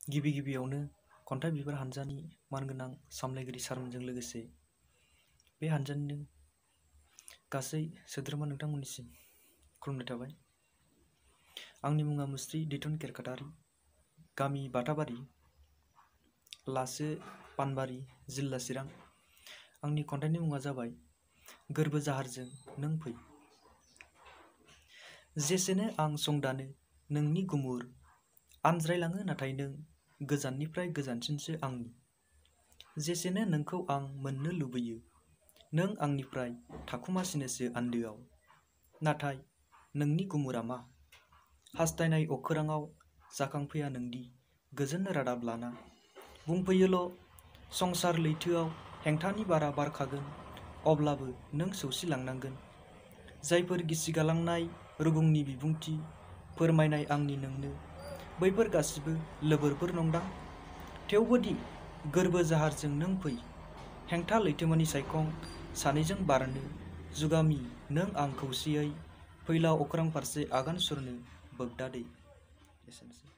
गिबि गिबियावनो खन्थाइ बिबार हानजानि मानगोनां सामलायगिरि सारमोनजों लोगोसे बे हानजानिनो गासै सोद्रोमा नोंथांमोननिसिम खुलुमनाय थाबाय। आंनि मुङा मुस्रि दैथुन केरकाटारि, गामि बाथाबारि, लासो पानबारि, जिल्ला चिरां। आंनि खन्थाइनि मुङा जाबाय गोरबो जाहारजों नों फै। जेसेनो आं संदानो नोंनि गुमुर, आनज्रायलाङो नाथाय नों गोजाननिफ्राय गोजानसिनसो आंनि। जेसेनो नोंखौ आं मोननो लुबैयो, नों आंनिफ्राय थाखुमासिनोसो आन्दोआव। नाथाय नोंनि गुमुरा मा? हास्थायनाय अखोराङाव जाखांफैया नोंदि गोजोन रादाब लाना। बुंफैयोल' संसार लैथोआव हेंथानि बारा बारखागोन, अब्लाबो नों सौसिलांनांगोन। जायफोर गिसिगालांनाय रुगुंनि बिबुंथि फोरमायनाय आंनि नोंनो, बैफोर गासिबो लोबोरफोर नंदां। थेवबोदि गोरबो जाहारजों नों फै, हेंथा लैथोमानि सायखं सानैजों बारनो, जुगामि नों आं खौसेयै फैलाव अख्रां फारसे आगान सुरनो बोगदादै। एसेनोसै।